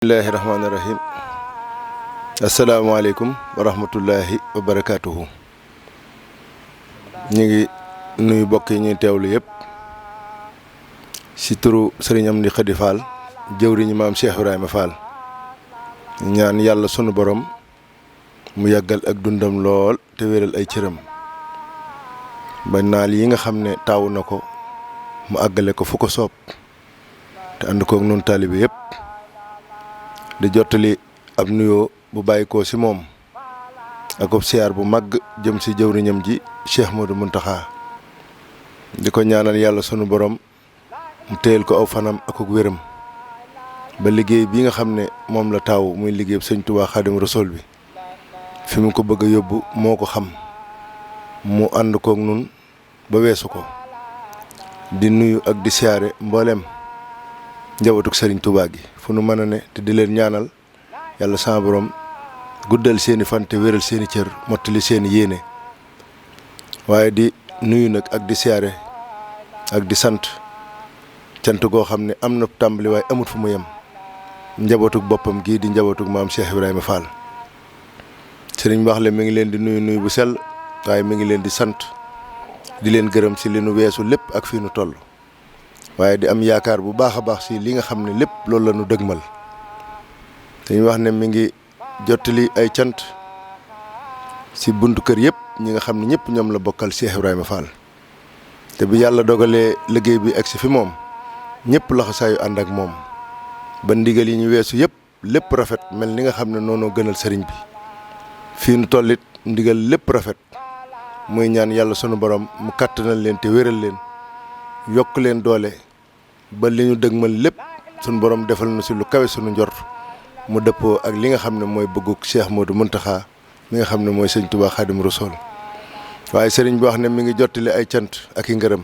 bismillahi rahmaani rahim asalaamaaleykum wa rahmatullahi wa barakaatuhu. ñu ngi nuyu mbokk yi ñuy teewlu yëpp si turu Sëriñ Amdi Khady Fall jëwriñu maam Cheikh Ibrahima Fall ñaan yàlla sunu borom mu yàggal ak dundam lool te wéral ay cëram ba naal yi nga xam ne taawu na ko mu àggale ko fu ko soob te ànd koog noonu taalibe yëpp di jottali ab nuyoo bu bàyyi ko ci moom ak ab siyaar bu màgg jëm ci jëwriñam ji Cheikh Modou Mountakha di ko ñaanal yàlla sunu borom mu téyel ko aw fanam ak wéram ba liggéey bi nga xam ne moom la taaw muy liggéey Sëñ Tuubaa Xaadimu Rasuul bi fi mu ko bëgg a yóbbu moo ko xam mu ànd koog nun ba weesu ko di nuyu ak di siyaare mbooleem njabootuk Sëriñ Tuubaa gi fu nu mën a ne te di leen ñaanal yàlla sama borom guddal seeni fan te wéral seeni cër mottali seeni yéene waaye di nuyu nag ak di siyaare ak di sant cant goo xam ne am na tàmbali waaye amut fu mu yem njabootuk boppam gii di njabootuk maam Cheikh Ibrahima Fall sëriñ wax le mi ngi leen di nuyu bu sell waaye mi ngi leen di sant di leen gërëm ci li nu weesu lépp ak fii nu toll waaye di am yaakaar bu baax a baax ci li nga xam ne lépp loolu la nu dëgmal dañuy wax ne mi ngi jottali ay cant ci buntu kër yëpp ñi nga xam ne ñëpp ñoom la bokkal Cheikh Ibrahima Fall te bi yàlla dogalee liggéey bi egsi fi moom ñëpp laxasaayu ànd ak moom ba ndigal yi ñu weesu yëpp lépp rafet mel ni nga xam ne noonu gënal sëriñ bi fii nu tollit ndigal lépp rafet muy ñaan yàlla sunu borom mu kàttanal leen te wéral leen yokk leen doole ba li ñu dëgmal lépp sunu borom defal na ci lu kawe sunu njort mu dëppoo ak li nga xam ne mooy bëgguk Cheikh Modou Mountakha mi nga xam ne mooy Sëñ Tuubaa Xaadimu Rasuul waaye sëriñ bi wax ne mi ngi jottali ay cant ak i ngërëm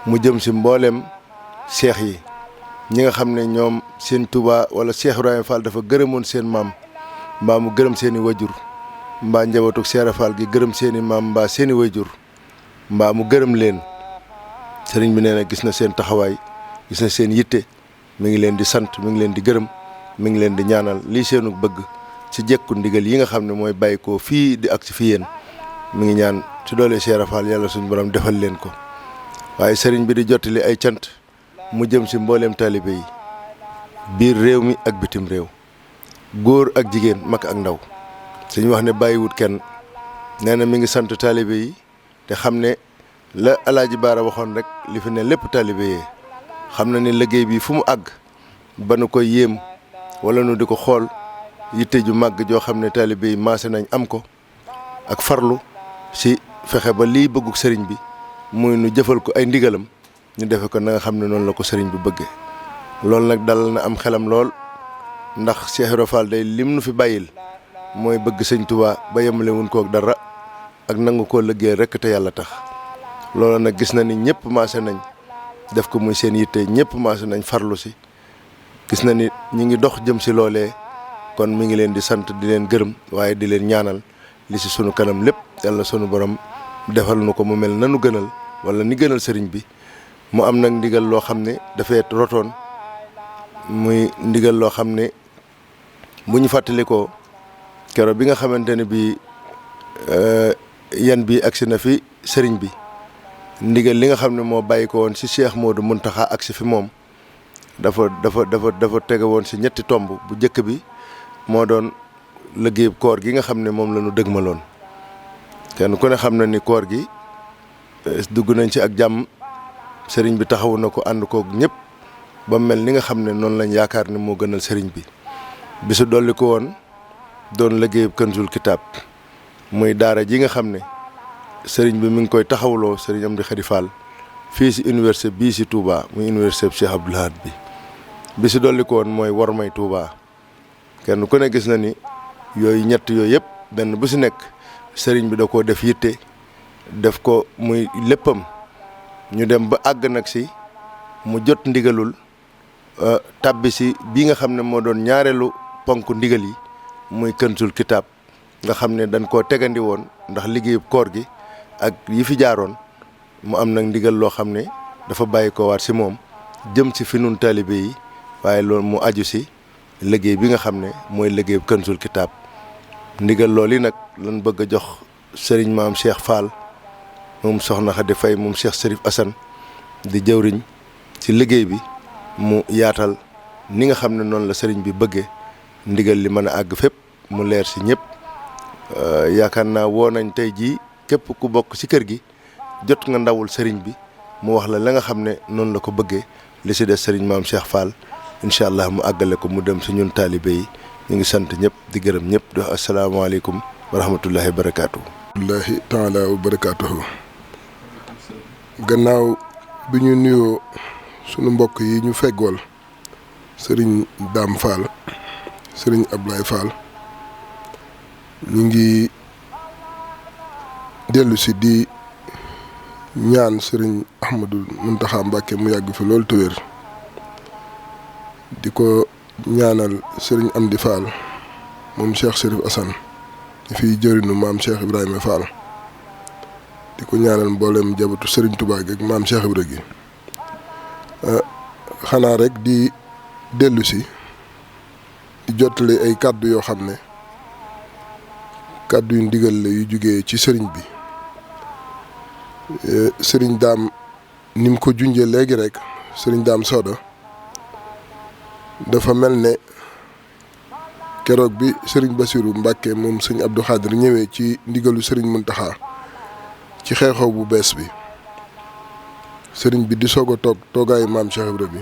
mu jëm ci mbooleem seex yi ñi nga xam ne ñoom Sëñ Tuubaa wala Cheikh Ibrahima Fall dafa gërëmoon seen maam mbaa mu gërëm seeni wajur mbaa njabootuk Cheikh Fall gi gërëm seeni maam mbaa seeni wajur mbaa mu gërëm leen sëriñ bi nee na gis na seen taxawaay gis na seen yitte mi ngi leen di sant mi ngi leen di gërëm mi ngi leen di ñaanal lii seenu bëgg ci jekku ndigal yi nga xam ne mooy bàyyi ko fii di ak ci fi yéen mi ngi ñaan ci doole Cheikh Fall yàlla suñu borom defal leen ko waaye sëriñ bi di jottali ay cant mu jëm ci mbooleem taalibe yi biir réew mi ak bitim réew góor ak jigéen mag ak ndaw suñu wax ne bàyyiwut kenn nee na mi ngi sant taalibe yi te xam ne la Alaaji Baara waxoon rek li fi ne lépp taalibe yee xam na ne liggéey bi fu mu àgg ba nu koy yéem wala nu di ko xool yitte ju màgg joo xam ne taalibe yi maase nañ am ko ak farlu ci fexe ba lii bëgguk sëriñ bi muy nu jëfal ko ay ndigalam ñu defe ko na nga xam ne noonu la ko sëriñ bi bëggee loolu nag dal na am xelam lool ndax Cheikh Ibra Fall day lim nu fi bàyyil mooy bëgg Sëñ Tuubaa ba yemale wuñ kook dara ak nangu koo liggéey rekk te yàlla tax loolu nag gis na ni ñëpp maase nañ def ko muy seen yitte ñëpp maase nañ farlu ci gis na ni ñi ngi dox jëm ci loolee kon mi ngi leen di sant di leen gërëm waaye di leen ñaanal li ci sunu kanam lépp yàlla sunu borom defal nu ko mu mel nanu gënal wala ni gënal sëriñ bi mu am nag ndigal loo xam ne dafay rotoon muy ndigal loo xam ne bu ñu fàttalikoo keroog bi nga xamante ne bii yan bi agsi na fi sëriñ bi ndigal li nga xam ne moo bàyyi ko woon ci Cheikh Modou Mountakha agsi fi moom dafa tege woon ci ñetti tomb bu njëkk bi moo doon liggéeyub koor gi nga xam ne moom la ñu dëgmaloon kenn ku ne xam na ni koor gi dugg nañ ci ak jàmm sëriñ bi taxawu na ko ànd koog ñëpp ba mel ni nga xam ne noonu lañ yaakaar ne moo gënal sëriñ bi bisu dolli ko woon doon liggéeyub Kanzul Kitab muy daara ji nga xam ne sëriñ bi mi ngi koy taxawloo sëriñ Amdi Khady Fall fii ci université bii ci Touba muy université Cheikh Abdoul Ahad bi bisu dolli ko woon mooy wormay Touba kenn ku ne gis na ni yooyu ñett yooyu yëpp benn bu ci nekk sëriñ bi da koo def yitte def ko muy léppam ñu dem ba àgg nag ci mu jot ndigalul tàbbi ci bii nga xam ne moo doon ñaareelu ponk ndigal yi muy Kanzul Kitab nga xam ne dañ koo tegandi woon ndax liggéeyub koor gi ak yi fi jaaroon mu am nag ndigal loo xam ne dafa bàyyi ko waat ci moom jëm ci fi nun taalibe yi waaye loolu mu aju ci liggéey bi nga xam ne mooy liggéey Kanzul Kitab ndigal loolu yi nag lan bëgg a jox sëriñ maam Cheikh Fall moom soxna Khady Faye moom Cheikh Serif Assane di jëwriñ ci liggéey bi mu yaatal ni nga xam ne noonu la sëriñ bi bëggee ndigal li mën a àgg fépp mu leer ci ñëpp yaakaar naa woo nañ tey jii képp ku bokk ci kër gi jot nga ndawul sëriñ bi mu wax la nga xam ne noonu la ko bëggee li ci des sëriñ maam Cheikh Fall incha allah mu àggale ko mu dem ci ñun taalibe yi ñu ngi sant ñëpp di gërëm ñëpp di wax asalaamaaleykum wa rahmatullahi wa barakaatuhu. Allahi taala wa barakaatuhu. Gannaaw bi ñu nuyoo sunu mbokk yi ñu feggool sëriñ Dame Fall sëriñ Ablaye Fall ñu ngi dellu si di ñaan sëriñ Ahmadou Mountakha Mbacké mu yàgg fi loolu te wér di ko ñaanal sëriñ Amdi Fall moom Cheikh Serif Assane di fiy jëriñu maam Cheikh Ibrahima Fall di ko ñaanal mboolem jabatu sëriñ Touba gi ak maam Cheikh Ibrahima gi xanaa rek di dellu si di jottali ay kàddu yoo xam ne kàddu yu ndigal la yu jugee ci sëriñ bi sëriñ Daam ni mu ko junjee léegi rek sëriñ Daam Soda dafa mel ne keroog bi sëriñ Bassirou Mbacké moom sëñ Abdou Khadir ñëwee ci ndigalu sëriñ Mountakha ci xew-xew bu bees bi sëriñ bi di soog a toogaayu maam Cheikh Ibra bi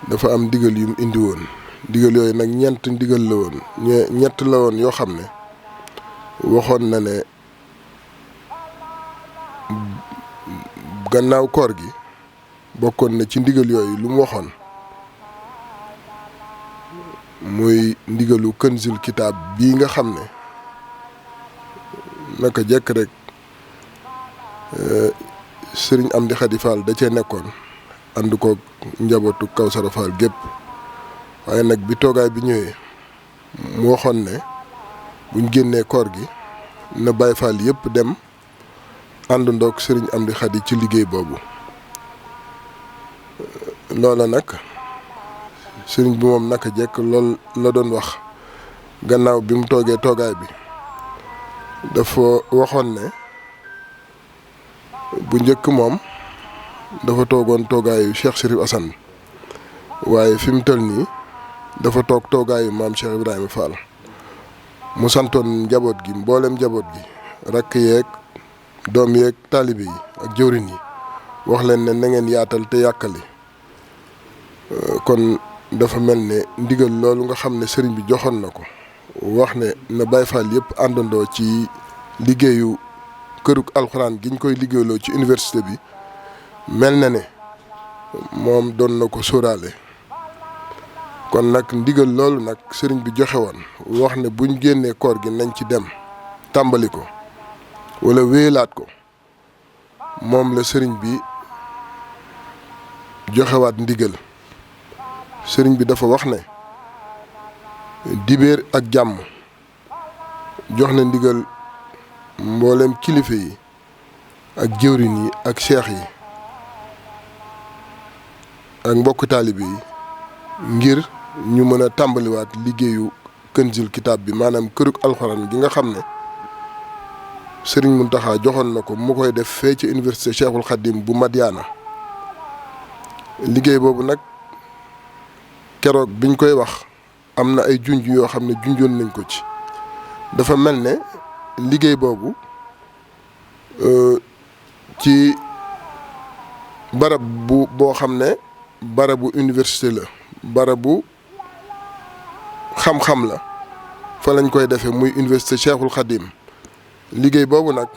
dafa am ndigal yu mu indi woon ndigal yooyu nag ñett ndigal la woon ñett la woon yoo xam ne waxoon na ne gannaaw koor gi bokkoon na ci ndigal yooyu lu mu waxoon muy ndigalu Kanzul Kitab bii nga xam ne naka jekk rek sëriñ Amdi Khady Fall da cee nekkoon ànd ko njabootu Kawsara Fall gépp waaye nag bi toogaay bi ñëwee mu waxoon ne buñ génnee koor gi na Baye Fall yëpp dem àndandoog sëriñ Amdi Khady ci liggéey boobu loola nag sëriñ bi moom naka jekk lool la doon wax gannaaw bi mu toogee toogaay bi dafa waxoon ne bu njëkk moom dafa toogoon toogaayu Cheikh Serif Assane waaye fi mu toll nii dafa toog toogaayu maam Cheikh Ibrahima Fall mu santoon njaboot gi mboolem njaboot gi rakk yeeg doom yeeg taalibe yi ak jëwrin yi wax leen ne na ngeen yaatal te yàkkali kon dafa mel ne ndigal loolu nga xam ne sëriñ bi joxoon na ko wax ne na Baye Fall yëpp àndandoo ci liggéeyu kërug alxuraan gi ñu koy liggéeyloo ci université bi mel na ne moom doon na ko sóoraale kon nag ndigal loolu nag sëriñ bi joxe woon wax ne buñ génnee koor gi nañ ci dem tàmbali ko wala wéyalaat ko moom la sëriñ bi joxewaat ndigal sëriñ bi dafa wax ne dibéer ak jàmm jox na ndigal mboolem kilifa yi ak jëwrin yi ak seex yi ak mbokk taalibe yi ngir ñu mën a tàmbaliwaat liggéeyu Kanzul Kitab bi maanaam kërug alxuraan gi nga xam ne sëriñ Mountakha joxoon na ko mu koy def fee ci université Cheikhul Khadim bu Madiana liggéey boobu nag keroog biñ koy wax am na ay junj yoo xam ne junjoon nañ ko ci dafa mel ne liggéey boobu ci barab boo xam ne barabu université la barabu xam-xam la fa lañ koy defee muy université Cheikhul Khadim liggéey boobu nag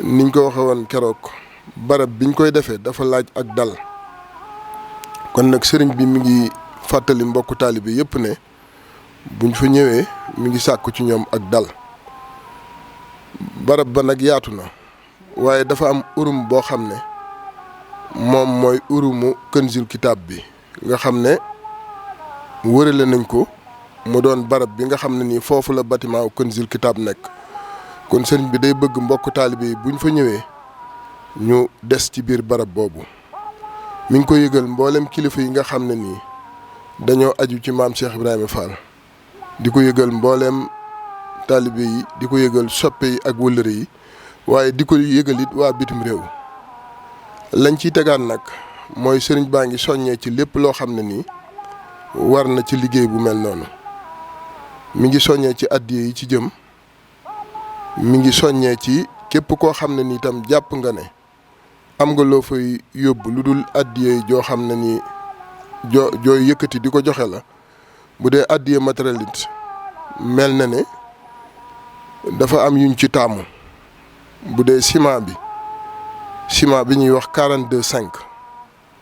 niñ ko waxee woon keroog barab biñ koy defee dafa laaj ak dal kon nag sëriñ bi mi ngi fàttali mbokku taalibe yëpp ne buñ fa ñëwee mi ngi sàkku ci ñoom ak dal barab ba nag yaatu na waaye dafa am urum boo xam ne moom mooy urumu Kanzul Kitab bi nga xam ne wërale nañ ko mu doon barab bi nga xam ne nii foofu la bâtiment Kanzul Kitab nekk kon sëriñ bi day bëgg mbokku taalibe yi buñ fa ñëwee ñu des ci biir barab boobu mi ngi ko yëgal mboolem kilifa yi nga xam ne nii dañoo aju ci maam Cheikh Ibrahima Fall di ko yëgal mbooleem taalibe yi di ko yëgal soppe yi ak wëllëre yi waaye di ko yëgal it waa bitim réew lañ ciy tegaat nag mooy sëriñ baa ngi soññee ci lépp loo xam ne nii war na ci liggéey bu mel noonu mi ngi soññee ci addiye yi ci jëm mi ngi soññee ci képp koo xam ne ni itam jàpp nga ne am nga loo fay yóbbu lu dul addiye yi joo xam ne nii jooy yëkkati di ko joxe la bu dee addiye matériel it mel na ne dafa am yuñ ci taamu bu dee ciment bi ñuy wax 42,5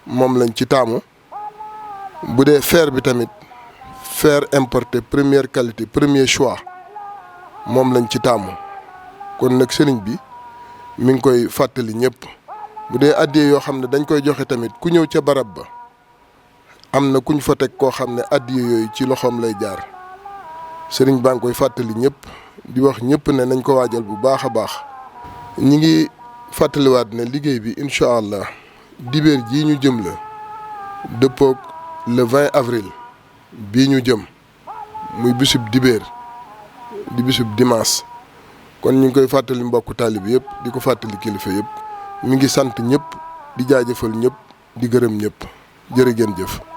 moom lañ ci taamu bu dee fer bi tamit fer importé première qualité premier choix moom lañ ci taamu kon nag sëriñ bi mi ngi koy fàttali ñëpp bu dee addiye yoo xam ne dañ koy joxe tamit ku ñëw ca barab ba am na kuñ fa teg koo xam ne addiye yooyu ci loxoom lay jaar sëriñ baa ngi koy fàttali ñëpp di wax ñëpp ne nañ ko waajal bu baax a baax ñi ngi fàttaliwaat ne liggéey bi incha allah dibéer jii ñu jëm la dëppoog le 20 avril bii ñu jëm muy bisub dibéer di bisub dimanche kon ñu ngi koy fàttali mbokku taalib yëpp di ko fàttali kilifa yëpp mi ngi sant ñëpp di jaajëfal ñëpp di gërëm ñëpp jërë ngeen jëf.